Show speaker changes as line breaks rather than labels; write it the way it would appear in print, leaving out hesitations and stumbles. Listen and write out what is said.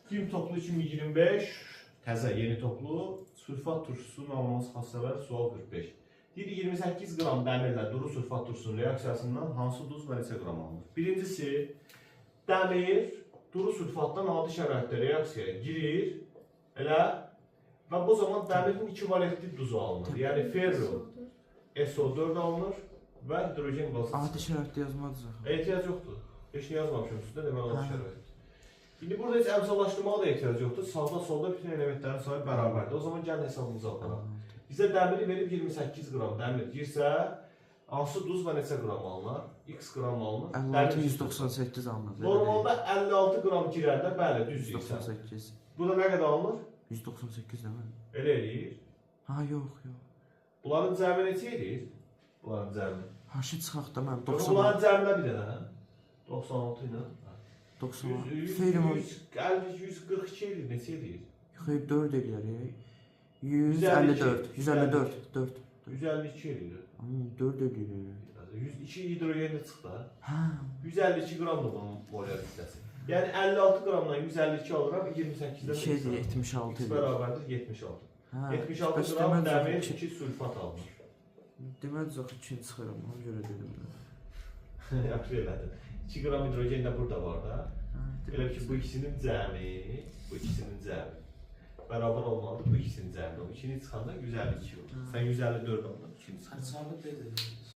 Kim toplu 2025 təzə yeni toplu sülfat turşusunun alınması xassələri sual 45. Deyir 28 qram dəmirlə duru sülfat turşusunun reaksiyasından hansı duz və neçə qram alınır? Birincisi, dəmir duru sülfatdan adi şəraitdə reaksiyaya girir, elə və bu zaman dəmirin iki valentli duzu alınır. Yəni ferrum SO4 alınır və hidrogen qazı çıxır.
Adi şəraitdə yazmadınız axı.
Ehtiyac yoxdur. Heç nə yazmamışam üstündə, deməli adi
Hə.
şərait. İndi burada heç əmsallaşdırmağa da ehtiyac yoxdur. Sağda, solda bütün elementlərin sayı bərabərdir. O zaman gəlin hesabımızı aparaq. Bizə dəmiri verib 28 qram dəmir girsə, hansı duz və neçə qram alınar? X qram alınır.
56
Dəmir
198 alınır.
Normalda 56 qram girəndə, bəli, düz deyirsən.
198.
Burada nə qədər alınır?
198 değil mi?
Elə eləyir.
Ha yox, yox.
Bunların cəmi neçə eləyir? Bunların cəmi.
Haşı çıxaq da mənim
Yox,
96.
bunların cəminə bir dənə. Hə? 96 ilə.
96.
100,
Ferrum
150, 142 eləyir, neçə eləyir?
xeyr 4 eləyər. 154, 154, 4.
152 eləyir.
4 eləyir.
102 hidrogen də çıxdı ha.
Hə.
152 qramdır bunun molar kütləsi. Yəni 56 qramdan 152 alıram, 28-dən
Şey
x alıram.
76
X
eləyir.
bərabərdir 76.
Hə.
76
bəs
qram
deməli
dəmir
axı
2 sülfat alınır.
Deməli axı 2 çıxıram, ona görə dedim də.
Yaxşı elədin. 2 qram hidrogen də burada var da.
Hə.
Elə ki bu ikisinin cəmi, bu ikisinin cəmi bərabər olmalıdır bu ikisinin cəmi. O ikini çıxanda 152 olur. Sən 154 aldın, ikini çıxanda.
Hesabı dedi.